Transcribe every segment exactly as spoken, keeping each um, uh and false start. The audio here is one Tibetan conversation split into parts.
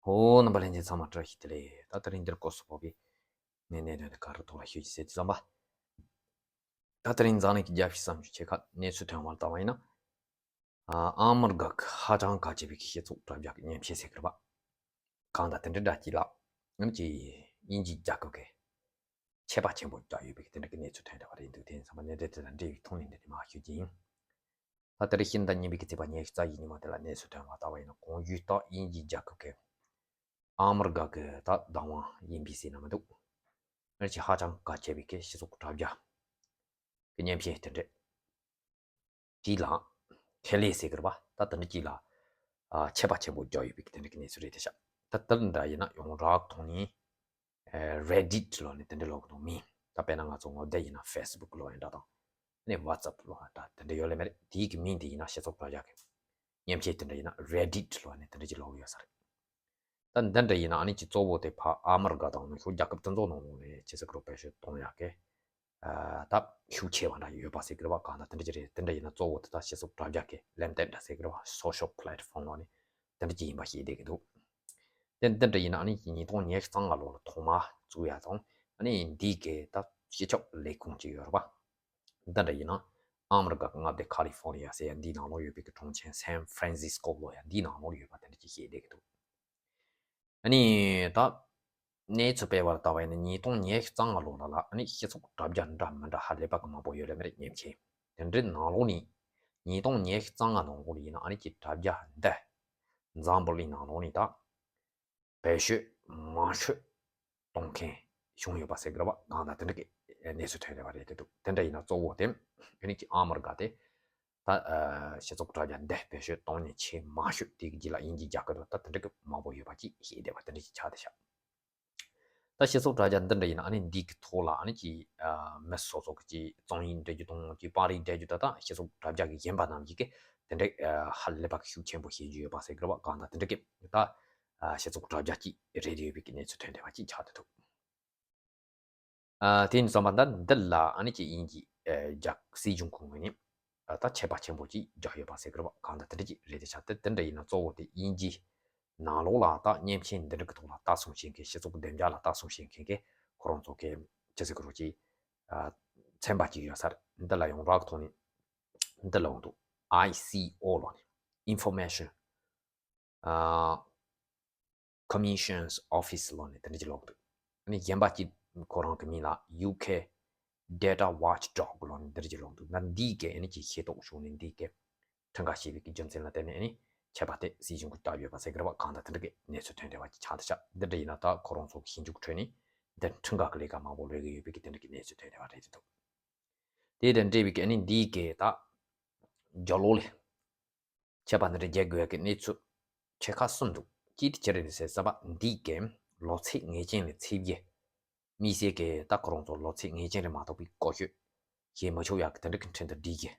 ཨོ། རྣམ་པ་ལྷན་རྒྱས་ཚང་མ་བཀྲ་ཤིས་བདེ་ལེགས། ད་དེ་རིང་འདིར་སྐོར་སུ་བབས་པའི་གནས་གནད་དོན་དེ་ག་རེ་ཐོག་ལ་ཞུ་རྒྱུ་ཟེར་དུས་ཙམ་པ། ད་དེ་རིང་འཛམ་གླིང་གི་རྒྱལ་སྤྱི་བསམ་བློ་ཆེ་ཁག་གནས་ཚུལ་ཐོན་པར་ལྟ་བ་ཡིན་ན། ཨ་མི་རི་ཀ་གི་ཧ་ཅང་གལ་ཆེ་བའི་སྤྱི་ཚོགས་དྲ་རྒྱ་གི་མཉེན་ཆས་ཟེར་གི་རེད་པ། གང་ལྟར་དེ་འདྲའི་འདྲ་གཅིག་ལ་ང་ཚོའི་དབྱིན་ཇིའི་རྒྱལ་ཁབ་ཀྱི་ཆད་པ་ཆེན་པོ་བརྒྱབ་ཡོད་པའི་དེ་འདྲ་གི་གནས་ཚུལ་ཐོན་བསྡད་པ་རེད་འདུག་དེ་ཡིན་ཙང་གནད་དོན་དེ་དང་འབྲེལ་བའི་ཐོག་ནས་འདི་ནས་མར་ཞུ་རྒྱུ་ཡིན། ད་ལྟ་རེ་ཤིང་ད་ཉིན་པའི་གི་ཚེས་པ་ཉི་ཤུ་རྩ་བཞི་ཉིན་མོ་དེ་ལ་གནས་ཚུལ་ཐོན་པ་ལྟ་བ་ཡིན་ན། གོང་ཞུས་ལྟར་དབྱིན་ཇིའི་རྒྱལ་ཁབ་ཀྱི་ཨ་མི་རི་ཀ་གི་ད་བདག་དབང་ཡིན་པའི་ཟེར་ན་མི་འདུག་ཨ་ནི་ཅིག་ཧ་ཅང་གལ་ཆེ་བའི་གི་སྤྱི་ཚོགས་དྲ་རྒྱ་གི་མཉེན་ཆས་དེ་འདྲ་གཅིག་ལ་ཁས་ལེན་ཟེར་གི་རེད་པ། ད་དེ་འདྲ་གཅིག་ལ་ཨ་ཆད་པ་ཆེན་པོ་བརྒྱབ་ཡོད་པའི་གི་དེ་འདྲ་གི་གནས་ཚུལ་རེད་དེ་ཤག་ད་དེ་འདྲ་ཡིན་ན་ཡོངས་གྲགས་ཐོག་ནས་ཨ་Reddit་ལབ་ནས་དེ་འདྲ་ལབ་གི་འདུག་མིང་། ད་དཔེར་ན་ང་ཚོ་ངོ་དེབ་ཡིན་ན་Facebook་ལབ་ཡ་འདྲ་དང་། ཨ་ནི་WhatsApp་ལབ་ཡ་འདྲ་དེ་འདྲ་ཡོད་ལེ་མེད་རེད། དེའི་གི་མིང་དེ་ཡིན་ན་སྤྱི་ཚོགས་དྲ་རྒྱ་གི་མཉེན་ཆས་དེ་འདྲ་ཡིན་ན་Reddit་ལབ་ནས་དེ་འདྲ་ཅིག་ལབ་ཡོད་ས་རེད། ད་འདི་འདྲ་ཡིན་ན་ཨ་ནི་ཅིག་གཙོ་བོ་དེ་ཕར་ཨ་མི་རི་ཀ་དང་ནུབ་ཕྱོགས་རྒྱལ་ཁབ་དེ་ཚོ་ནང་ལོགས་ནས་ཅི་ཟེར་གི་རེད། བེད་སྤྱོད་གཏོང་ཡག་གི་ཨ་ད་ཤུགས་ཆེ་བ་འདྲ་ཡོད་པ་ཟེར་གི་རེད་པ། གང་ལྟར་དེ་འདྲ་ཅིག་རེད། དེ་འདྲ་ཡིན་ན་གཙོ་བོ་དེ་ད་སྤྱི་ཚོགས་དྲ་རྒྱ་གི་ལམ་སྟོན་འདྲ་ཟེར་གི་རེད་པ། Social platform་ལབ་ནས་དེ་འདྲ་ཅིག་ཡིན་པ་ཤེས་བསྡད་ཀྱི་འདུག་དེ་འདི་འདྲ་ཡིན་ན་ཨ་ནི་ཉིས་སྟོང་ཉི་ཤུ་རྩ་ལྔ་ལོ་ལ་ཐོག་མར་བཙུགས་ཡ་དང་། ཨ་ནི་འདི་གི་ད་སྤྱི་ཁྱབ་ལས་ཁུངས་ཅིག་ཡོད་རེད་པ། འདི་འདྲ་ཡིན་ན་ཨ་མི་རི་ཀ་གི་མངའ་སྡེ་ཁ་ལི་ཧྥོ་ནི་ཡ་ཟེར་ཡ་འདིའི་ནང་ལོགས་ཡོད་པའི་གི་གྲོང་ཁྱེར་San Francisco་ལབ་ཡ་འདིའི་ནང་ལོགས་ཡོད་པ་དེ་འདྲ་ཅིག་ཤེས་བསྡད་ཀྱི་འདུག་ཨ་ནི་ད་གནས་ཚུལ་སྤེལ་བར་ལྟ་བ་ཡིན་ན་ཉིས་སྟོང་ཉི་ཤུ་རྩ་ལྔ་ལོ་ལ་ལ་ཨ་ནི་སྤྱི་ཚོགས་དྲ་རྒྱ་འདྲ་མི་འདྲ་ཧ་ལས་པ་གི་མང་པོ་ཡོད་ལེ་མེད་རེད། མཉེན་ཆས་དེ་འདྲའི་ནང་ལོགས་ནས་ཉིས་སྟོང་ཉི་ཤུ་རྩ་ལྔ་ནང་ལོགས་ལ་ཡིན་ན་ཨ་ནི་ཅིག་དྲ་རྒྱ་འདི་འཛམ་བུ་གླིང་ནང་ལོགས་ནས་ད་བེད་སྤྱོད་མང་ཤོས་གཏོང་མཁན་བྱུང་ཡོད་པ་ཟེར་གི་རེད་པ། གང་ལྟར་དེ་འདྲ་གི་གནས་ཚུལ་ཐོན་བསྡད་པ་རེད་འདུག་དེ་འདྲ་ཡིན་ན་གཙོ་བོ་དེ་ཨ་ནི་ཅིག་ཨ་མི་རི་ཀ་དེ་ད་ཨ་སྤྱི་ཚོགས་དྲ་རྒྱ་འདི་བེད་སྤྱོད་གཏོང་མཁན་ཆེས་མང་ཤོས་དེ་གི་རྗེས་ལ་དབྱིན་ཇིའི་རྒྱལ་ཁབ་ཏུ་ད་དེ་འདྲ་གི་མང་པོ་ཡོད་པ་ཅིག་ཤེས་བསྡད་པ་དེ་འདྲ་ཅིག་ཆགས་བསྡད་ཤག་ད་སྤྱི་ཚོགས་དྲ་རྒྱ་འདི་འདྲ་ཡིན་ན་ཨ་ནི་འདི་གི་ཐོག་ལ་ཨ་ནི་ཅིག་ཨ་མི་སོ་སོ་གི་ཅིག་རྩོམ་ཡིག་འབྲི་རྒྱུ་དང་ཅིག་པར་རིས་འབྲི་རྒྱུ་ད་ད་སྤྱི་ཚོགས་དྲ་རྒྱ་གི་ཡིན་པ་རྣམས་ཀྱིས་གི་དེ་འདྲ་ཨ་ཧ་ལས་པ་གི་ཤུགས་ཆེན་པོ་བྱེད་རྒྱུ་ཡོད་པ་ཟེར་གི་རེད་པ། གང་ལྟར་དེ་འདྲ་གི་ད་ཨ་སྤྱི་ཚོགས་དྲ་རྒྱ་ཅིག་རེད་ཡོད་པའི་གི་གནས་ཚུལ་ཐོན་བསྡད་པ་ཅིག་ཆགས་བསྡད་འདུག་ཨ་དེ་ཡིན་ཙང་མ་ད་འདི་ལ་ཨ་ནི་ཅིག་དབྱིན་ཇི་ཨ་རྒྱ་སྲིད་གཞུང་ཁོངས་ནས་ཨ་ད་ཆད་པ་ཆེན་པོ་ཅིག་བརྒྱབ་ཡོད་པ་ཟེར་གི་རེད་པ། གང་ལྟར་དེ་འདྲ་ཅིག་རེད་དེ་ཆགས། དེ་དེ་འདྲ་ཡིན་ན་གཙོ་བོ་དེ་དབྱིན་ཇི་ནང་ལོགས་ལ་ད་མཉེན་ཆས་འདི་འདྲ་གི་ཐོག་ལ་ལྟ་སྲུང་བྱེད་མཁན། སྤྱི་ཚོགས་བདེ་འཇགས་ལ་ལྟ་སྲུང་བྱེད་མཁན་གི་ཁོ་རང་ཚོ་གི་ཅི་ཟེར་གི་རེད། ཅིག་ཨ་ཚན་པ་ཅིག་ཡོད་ས་རེད། འདི་ལ་ཡོངས་གྲགས་ཐོག་ནས་འདི་ལ་འོང་འདུག I C O་ལབ་ནས། Information ཨ་Commission's Office་ལབ་ནས་དེ་འདྲ་ཅིག་ལབ་འདུག་ཨ་ནི་གཞན་པ་ཅིག་ཁོ་རང་གི་མིང་ལ་U K Data Watchdog་ལབ་ནས་དེ་འདྲ་ཅིག་ལབ་འདུག་ན་འདི་གས་ཨ་ནི་ཅིག་ཤེས་རྟོགས་བྱུང་ནས་འདི་གས་ཁྲིམས་ཁང་ཞེས་པའི་གི་རྒྱུ་མཚན་ལ་བརྟེན་ནས་ཨ་ནི་ཆད་པ་དེ་སྲིད་གཞུང་གིས་བཏབ་ཡོད་པ་ཟེར་གི་རེད་པ། གང་ལྟར་དེ་འདྲ་གི་གནས་ཚུལ་ཐོན་བསྡད་པ་ཅིག་ཆགས་བསྡད་ཤག་འདི་འདྲ་ཡིན་ན་ད་ཁོ་རང་ཚོ་གི་ཞིབ་འཇུག་ཁྲོད་ནས་འདི་ཁྲིམས་ཁང་གི་ལས་ཀ་མང་པོ་ལས་ཀྱི་ཡོད་པའི་གི་དེ་འདྲ་གི་གནས་ཚུལ་ཐོན་བསྡད་པ་རེད་འདུག་དེ་དང་འབྲེལ་བའི་གི་ཨ་ནི་འདིའི་གི་ད་རྒྱབ་ལོགས་ལ་ཆད་པ་འདི་འདྲ་རྒྱག་དགོས་ཡ་གི་གནས་ཚུལ་ཆེ་ཁག་གསུམ་འདུག་གཅིག་དེ་ཅི་རེད་ཟེར་ཙམ་པ་འདིའི་གི་ལོ་ཚད་ངེས་ཅན་ལས་ཚད་བརྒལ། དམིགས་བསལ་གི་ད་ཁོ་རང་ཚོ་ལོ་ཚད་ངེས་ཅན་ལས་མ་གཏོགས་པའི་བཀོལ་སྤྱོད་བྱེད་མི་ཆོག་ཡ་གི་དེ་འདྲ་གི་ཁྲིམས་དང་འགལ་གི་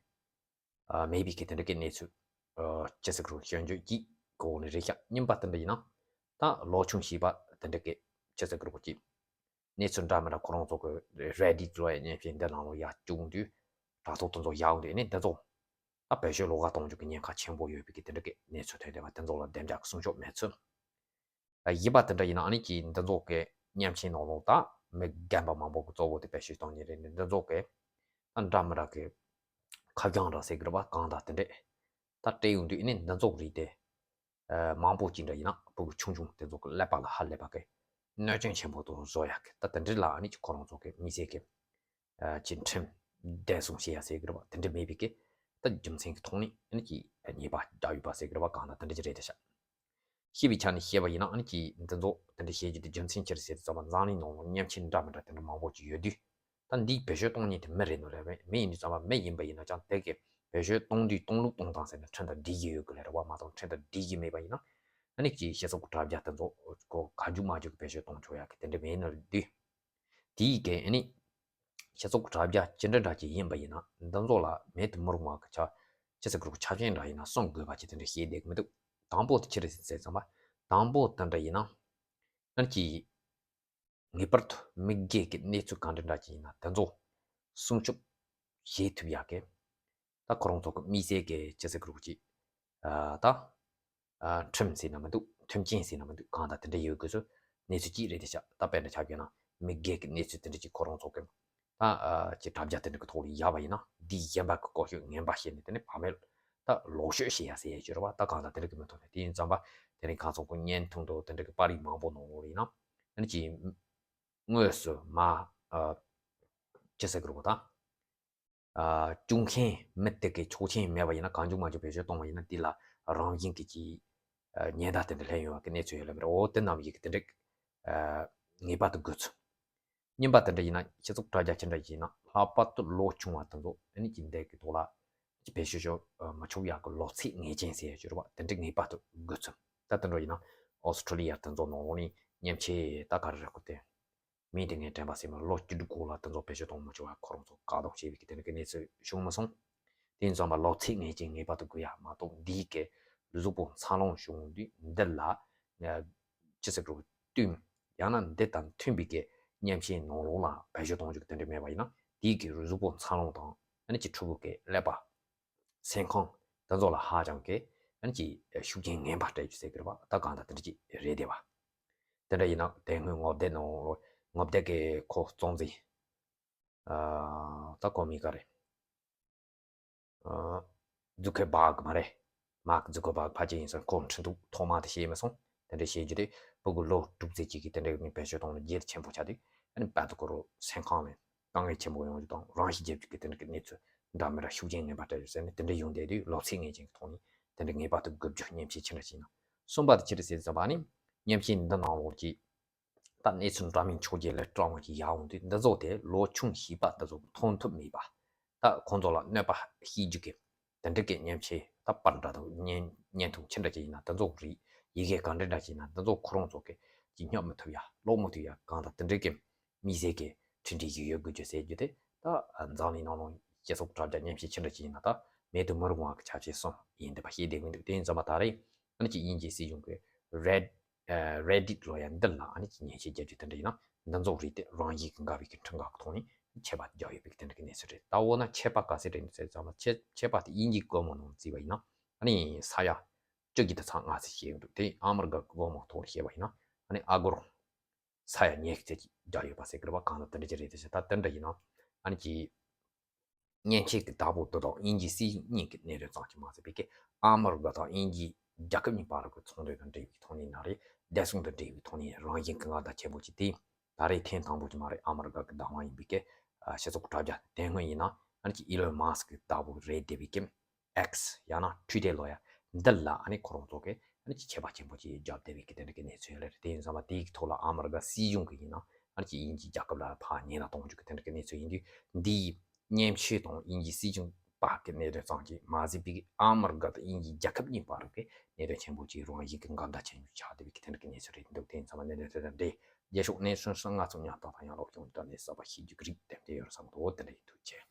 ཨ་མེད་པའི་གི་དེ་འདྲ་གི་གནས་ཚུལ་ཨ་ཅི་ཟེར་གི་རེད། སྐྱོན་བརྗོད་ཀྱི་སྒོ་ནས་རེད་ཤག་རྙིང་པ་དེ་འདྲ་ཡིན་ན་ད་ལོ་ཆུང་བྱིས་པ་དེ་འདྲ་གི་ཅི་ཟེར་གི་རེད། ཀྱི་གནས་ཚུལ་འདྲ་མི་འདྲ་ཁོ་རང་ཚོ་གི་Reddit་ལབ་ཡ་མཉེན་ཆས་འདི་ནང་ལོགས་ཡར་བཅུག་དུས་དྲ་ཐོག་དེ་ཚོ་ཡར་འོང་དུས་ཨ་ནི་འདི་ཚོ་ད་བེད་སྤྱོད་ལོགས་ཀ་གཏོང་རྒྱུ་གི་ཉེན་ཁ་ཆེན་པོ་ཡོད་པའི་གི་དེ་འདྲ་གི་གནས་ཚུལ་ཐོན་བསྡད་པ་དེ་ཚོ་ལ་བདེ་འཇགས་ཀྱི་སྲུང་སྐྱོབ་མེད་ཚུལ། ཡིན་པ་དེ་འདྲ་ཡིན་ན་ཨ་ནི་ཀྱི་འདི་ཚོ་གི་མཉེན་ཆས་ནང་ལོགས་ད་མི་རྒན་པ་མང་པོ་གི་གཙོ་བོ་དེ་བེད་སྤྱོད་གཏོང་མཁན་རེད། འདི་ཚོ་གི་ད་འདྲ་མི་འདྲ་གི་ཁ་བྱང་འདྲ་ཟེར་གི་རེད་པ། གང་ལྟར་དེ་འདྲས་ད་སྤྲད་ཡོང་དུས་ཨ་ནི་འདི་ཚོ་གི་རིགས་དེ་ཨ་མང་པོ་ཅིག་འདྲ་ཡིན་ན་ཕྲུ་གུ་ཆུང་ཆུང་དེ་ཚོ་གི་ཀླད་པ་ལ་ཧ་ལས་པ་གི་གནོད་སྐྱོན་ཆེན་པོ་དེ་བཟོ་ཡག་གི་ད་དེ་འདྲས་ལ་ཨ་ནི་ཀྱི་ཁོ་རང་ཚོ་གི་དམིགས་བསལ་གི་ཨ་ཅིག་ཁྲིམས་བདེན་སྲུང་བྱེད་ཡ་ཟེར་གི་རེད་པ། དེ་འདྲ་མེད་པའི་གི་ད་རྒྱུ་མཚན་གི་ཐོག་ནས་ཨ་ནི་ཀྱི་ཉེས་པ་བརྒྱབ་ཡོད་པ་ཟེར་གི་རེད་པ། གང་ལྟར་དེ་འདྲ་ཅིག་རེད་དེ་ཤག་ཤེས་པའི་ཆ་ནས་བཤད་པ་ཡིན་ན་ཨ་ནི་ཀྱི་འདི་ཚོ་དེ་འདྲ་བཤད་རྒྱུ་དེ་རྒྱུ་མཚན་ཅི་རེད་ཟེར་དུས་ཙམ་པ་འཛམ་གླིང་ནང་ལ་མཉེན་ཆས་འདྲ་མི་འདྲ་དེ་འདྲ་མང་པོ་ཅིག་ཡོད་དུས་ད་འདིའི་བེད་སྤྱོད་གཏོང་མཁན་དེ་མི་རེད་ནོ་རེད། མི་མི་ཡིན་དུས་ཙམ་པ་མི་ཡིན་པ་ཡིན་ན་ཅང་དེ་གི་བེད་སྤྱོད་གཏོང་དུས་གཏོང་ལུགས་གཏོང་སྟངས་ཟེར་ན་ཁྲིམས་དང་འགལ་གྱི་ཡོད་གི་ལས་རེད་པ། མ་གཏོགས་ཁྲིམས་དང་འགལ་གྱི་མེད་པ་ཡིན་ན་ཨ་ནི་ཀྱི་སྤྱི་ཚོགས་དྲ་རྒྱ་དེ་ཚོ་གོ་ག་རྒྱུ་མ་རྒྱུ་གི་བེད་སྤྱོད་གཏོང་ཆོག་ཡག་གི་དེ་འདྲ་མེད་ནོ་རེད་དུས། དེའི་གི་ཨ་ནི་སྤྱི་ཚོགས་དྲ་རྒྱ་ཅི་འདྲ་འདྲ་ཅིག་ཡིན་པ་ཡིན་ན་འདི་ཚོ་ལ་མེད་དུ་མི་རུང་བ་གི་ཆ་ཅི་ཟེར་དགོས་རེད། ཆ་རྐྱེན་འདྲ་ཡིན་ན་གསུམ་དགོས་པ་ཅིག་དེ་འདྲ་བཤད་བསྡད་གི་མི་འདུག་དང་པོ་དེ་ཅི་རེད་ཟེར་ཙམ་པ། དང་པོ་དེ་འདྲ་ཡིན་ན་ཨ་ནི་ཀྱི་ངེས་པར་དུ་མི་སྒེར་གྱི་གནས་ཚུལ་གང་འདྲ་འདྲ་ཅིག་ཡིན་ན་དེ་ཚོ་སྲུང་སྐྱོབ་བྱེད་ཐུབ་ཡག་གི་ད་ཁོ་རང་ཚོ་གི་དམིགས་བསལ་གྱི་ཅི་ཟེར་དགོས་རེད། ཅིག་ཨ་ད་ཨ་ཁྲིམས་ཟེར་ན་མི་འདུག་མཐུན་རྐྱེན་ཟེར་ན་མི་འདུག་གང་དང་དེ་འདྲ་ཡོད་དགོས་སོ། གནས་ཚུལ་གཅིག་རེད་དེ་ཤག་ད་དཔེར་ན་ཆ་བཞག་ན་མི་སྒེར་གྱི་གནས་ཚུལ་དེ་འདྲ་ཅིག་ཁོ་རང་ཚོ་གི་ད་ཨ་ཅིག་དྲ་རྒྱ་དེ་འདྲ་གི་ཐོག་ལ་བཞག་པ་ཡིན་ན། འདིའི་གཞན་པ་གི་ལྐོག་ཤོད་ངན་པ་བཤད་ནས་དེ་ནས་བག་མེད་ད་ལོག་ཤོད་བཤད་ཡ་ཟེར་ཡ་ཅིག་རེད་བ། ད་གང་དང་དེ་འདྲ་གི་མི་ཐུབ་ནས། དེ་ཡིན་ཙང་པ་དེ་རིང་ཁ་སང་ཁོ་བརྙན་ཐུང་དང་དེ་འདྲ་གི་པར་རིས་མང་པོ་ནང་ལོགས་ཡིན་ན་ཨ་ནི་ཅིག་དངོས་སུ་མ་ཨ་ཅི་ཟེར་གི་རེད་པ། ད་ཨ་སྐྱོན་མཁན་མི་དེ་གའི་ཆོག་མཆན་མེད་པ་ཡིན་ན། གང་བྱུང་མང་བྱུང་བེད་སྤྱོད་གཏོང་བ་ཡིན་ན། དེ་ལ་རང་བཞིན་གྱི་ཅིག་ཨ་ཉེན་བརྡ་དེ་འདྲ་སླེབས་ཡོང་བ་གི་གནས་ཚུལ་ཡོད་ལ་མེད་རེད། འོ་དེ་རྣམས་ཡིག་གི་དེ་འདྲ་ཨ་ངེས་པར་དུ་དགོས་ཚུལ། གཉིས་པ་དེ་འདྲ་ཡིན་ན་སྤྱི་ཚོགས་དྲ་རྒྱ་ཅི་འདྲ་ཡིན་ན་ལྷག་པར་དུ་ལོ་ཆུང་བ་དེ་ཚོ་ཨ་ནི་ཅིག་འདི་གི་ཐོག་ལ་ཅིག་བེད་སྤྱོད་བྱེད་མི་ཆོག་ཡག་གི་ལོ་ཚད་ངེས་ཅན་ཟེར་ཡ་ཅིག་རེད་བ། དེ་འདྲ་ངེས་པར་དུ་དགོས་ཚུལ། ད་དེ་འདྲ་ཡིན་ན་ཨོ་སི་ཁྲུ་ལི་ཡ་དེ་ཚོ་ནང་ལོགས་ནས་མཉེན་ཆས་ད་ག་རེ་རེད་ཁོ་དེ། མིང་དེ་ངས་དྲན་པ་ཟིན་མ། ལོ་བཅུ་དྲུག་གོང་ལ་དེ་ཚོ་བེད་སྤྱོད་གཏོང་མི་ཆོག་པ་ཁོ་རང་ཚོ་བཀག་སྡོམ་བྱས་པའི་གི་དེ་འདྲ་གི་གནས་ཚུལ་བྱུང་མ་སོང་། དེ་ཡིན་ཙང་མ་ལོ་ཚད་ངེས་ཅན་ངེས་པར་དུ་དགོས་ཡ་མ་གཏོགས་འདིའི་གི་གཟུགས་པོ་འཚར་ལོངས་བྱུང་དུས་འདི་ལ་ཅི་ཟེར་དགོས་བསྟུན། ཡང་ན་འདི་དང་མཐུན་པའི་གི་མཉེན་ཆས་ནང་ལོགས་ལ་བེད་སྤྱོད་གཏོང་རྒྱུ་གི་དེ་འདྲ་མེད་པ་ཡིན་ན། དེའི་གི་གཟུགས་པོ་འཚར་ལོངས་དང་ཨ་ནི་ཅིག་ཕྲུ་གུ་གི་ཀླད་པ་སེམས་ཁམས་དེ་ཚོ་ལ་ཧ་ཅང་གི་ཨ་ནི་ཅིག་ཤུགས་རྐྱེན་ངན་པ་སྤྲད་རྒྱུ་ཟེར་གི་རེད་བ། ད་གང་ལྟར་དེ་འདྲ་ཅིག་རེད་དེ་བ། དེ་འདྲ་ཡིན་ན་དེ་སྔོན་ངོ་དེབ་ནང་ལོགས་ངོ་དེབ་ཀྱི་ཁོ་གཙོ་འཛིན་ཨ་ད་ཁོ་མིང་ག་རེད། ཨ་ཛུ་ཁེ་བྷག་མ་རེད། མཱག་ཛུ་ཁེ་བྷག་ཕལ་ཆེར་ཡིན་ཙང་ཁོ་འཕྲིན་ཐུང་ཐོག་མ་དེ་བཤད་མ་སོང་། དེ་འདྲ་བཤད་རྒྱུ་དེ་ཕྲུ་གུ་ལོ་དྲུག་ཙམ་ཅིག་གིས་དེ་འདྲ་གི་བེད་སྤྱོད་གཏོང་ལ་རྒྱ་ཆེན་པོ་ཆགས་དུས་ཨ་ནི་རྦད་དེ་ཁོ་རང་སེམས་ཁམས་ལ་དཀའ་ངལ་ཆེན་པོ་ཡོང་རྒྱུ་དང་རང་ཤི་རྒྱབ་རྒྱུ་གི་དེ་འདྲ་གི་གནས་ཚུལ་འདྲ་མི་འདྲ་ཤུགས་རྐྱེན་ངན་པ་སྤྲད་རྒྱུ་ཟེར་ནས་དེ་འདྲ་ཡོང་བསྡད་དུས་ལོ་ཚད་ངེས་ཅན་གྱི་ཐོག་ནས་དེ་འདྲ་ངེས་པར་དུ་དགོས་རྒྱུ། མཉེན་ཆས་ཅི་འདྲ་ཞིག་ཡིན་ན། གསུམ་པ་དེ་ཅི་རེད་ཟེར་ཙམ་པ་ནི་མཉེན་ཆས་འདི་ནང་ལོགས་ཀྱི་ད་གནས་ཚུལ་འདྲ་མིན་ཕྱོགས་རྒྱལ་ལ་སྤྲང་བ་ཞིག་ཡར་འོང་དུས་འདི་ཚོ་དེ་ལོ་ཆུང་བྱིས་པ་འདི་ཚོ་མཐོང་ཐུབ་མེད་པ། ད་ཁོང་ཚོ་ལ་གནོད་པ་བྱེད་རྒྱུ་གི་དེ་འདྲ་གི་མཉེན་ཆས་ད་པར་འདྲ་དང་བརྙན་བརྙན་ཐུང་ཅི་འདྲ་ཅིག་ཡིན་ན་འདི་ཚོ་རིགས་ཡི་གེ་ག་འདྲ་འདྲ་ཅིག་ཡིན་ན་འདི་ཚོ་ཁོ་རང་ཚོ་གི་ཅིག་སྙོབ་མི་ཐུབ་ཡ་ཀློག་མི་ཐུབ་ཡ་གང་ལྟར་དེ་འདྲ་གི་མི་སེར་གི་འཕྲིན་སྦྲེལ་ཞིག་ཡོད་དགོས་རྒྱུ་ཟེར་རྒྱུ་དེ་ད་འཛམ་གླིང་ནང་ལོགས་སྤྱི་ཚོགས་དྲ་རྒྱ་མཉེན་ཆས་ཅི་འདྲ་ཅིག་ཡིན་ན་ད་མེད་དུ་མི་རུང་བ་གི་ཆ་ཆེ་གསུམ་ཡིན་བསྡད་པ་ཤེས་བསྡད་ཀྱི་འདུག་དེ་ཡིན་ཙང་མ་ད་རེས་ཨ་ནི་ཅིག་དབྱིན་ཇིའི་སྲིད་གཞུང་གི་Red- ཨ་Reddit ལོ་ཡ་འདི་ལ་ཨ་ནི་ཅིག་མཉེན་ཆས་རྒྱག་རྒྱུ་དེ་འདྲ་ཡིན་ན་འདི་ཚོ་རིགས་དེ་རང་བཞིན་གྱིས་འགལ་བའི་གི་ཁྲིམས་འགལ་གྱི་ཐོག་ནས་ཆད་པ་བརྒྱབ་ཡོད་པའི་གི་དེ་འདྲ་གི་གནས་ཚུལ་རེད། ད་འོ་ན་ཆད་པ་ག་ཚད་རེད་ཟེར་ཙང་མ་ཆད་ཆད་པ་དེ་དབྱིན་ཇིའི་སྒོར་མོ་ནང་བརྩིས་པ་ཡིན་ན་ཨ་ནི་ས་ཡ་བཅུ་བཞི་དང་ཚེག་ལྔ་ཙམ་ཞིག་འདུག་དེ་ཨ་མི་རི་ཀ་གི་སྒོར་མོ་ཐོག་ལ་བཤད་པ་ཡིན་ན་ཨ་ནི་ཨ་སྒོར་ས་ཡ་ཉི་ཤུ་ཙམ་ཅིག་རྒྱག་ཡོད་པ་ཟེར་གི་རེད་པ། གང་ལྟར་དེ་འདྲ་ཅིག་རེད་དེ་ཟེར། ད་དེ་འདྲ་ཡིན་ན་ཨ་ནི་ཅིག་མཉེན་ཆས་ཀྱི་བདག་པོ་དེ་དག་དབྱིན་ཇི་སྲིད་གཞུང་གཉིས་ཀྱི་གནད་དོན་ཙམ་ཅིག་མ་ཟད་པའི་གི་ཨ་མི་རི་ཀ་དང་དབྱིན་ཇི་རྒྱལ་ཁབ་གཉིས་བར་གྱི་ཚོང་དོན་དང་འབྲེལ་བའི་ཐོག་ནས་ན་རེད། བདེ་སྲུང་དང་འབྲེལ་བའི་ཐོག་ནས་རང་བཞིན་གྱི་མངའ་བདག་ཆེན་པོ་ཅིག་དེ་ད་རེས་ཐེངས་དང་པོ་ཅིག་མ་རེད། ཨ་མི་རི་ཀ་གི་བདག་དབང་ཡིན་པའི་གི་ཨ་སྤྱི་ཚོགས་དྲ་རྒྱ་དེ་སྔོན་ཡིན་ན་ཨ་ནི་ཅིག་ཨི་ལོན་མཱ་སི་ཀི་གི་བདག་པོ་རེད་བསྡད་པའི་གི X ཡང་ན་Twitter ལོ་ཡ་འདི་ལ་ཨ་ནི་ཁོ་རང་ཚོ་གིས་ཨ་ནི་ཆད་པ་ཆེན་པོ་ཅིག་བརྒྱབ་བསྡད་པའི་གི་དེ་འདྲ་གི་གནས་ཚུལ་ལ་རེད། དེ་ཡིན་ཙང་མ་དེའི་གི་ཐོག་ལ་ཨ་མི་རི་ཀ་སྲིད་གཞུང་གི་ཡིན་ན་ཨ་ནི་ཅིག་དབྱིན་ཇི་རྒྱལ་ཁབ་ལ་ཕར་ཉེན་བརྡ་གཏོང་རྒྱུ་གི་དེ་འདྲ་གི་གནས་ཚུལ་ཡིན་དུས། འདིའི་མཉེན་ཆས་དང་དབྱིན་ཇི་སྲིད་གཞུང་བར་གི་གནད་དོན་ཙམ་ཅིག་མ་ཟད་པའི་གི་ཨ་མི་རི་ཀ་དང་དབྱིན་ཇི་རྒྱལ་ཁབ་གཉིས་བར་གི་གནད་དོན་ཆེན་པོ་ཅིག་རང་བཞིན་གི་འགལ་ཟླ་ཆེན་པོ་ཆགས་བསྡད་པའི་གི་དེ་འདྲ་གི་གནས་ཚུལ་རེད་འདུག་དེ་ཡིན་ཙང་མ་གནད་དོན་དེ་དང་འབྲེལ་རྒྱལ་ཕྱོགས་གནས་ཚུལ་ཧྲིལ་པོ་ང་ཚོ་ཉག་ཏག་ཏག་ཡང་ལོག་བྱུང་དོན་ནས་གསར་པ་ཤེས་རྒྱུ་གི་རིགས་དེ་འདྲ་ཡོད་རེད་བསམ་གི་འདུག་དེ་འདྲ་ཡིན། ཐུགས་རྗེ་ཆེ།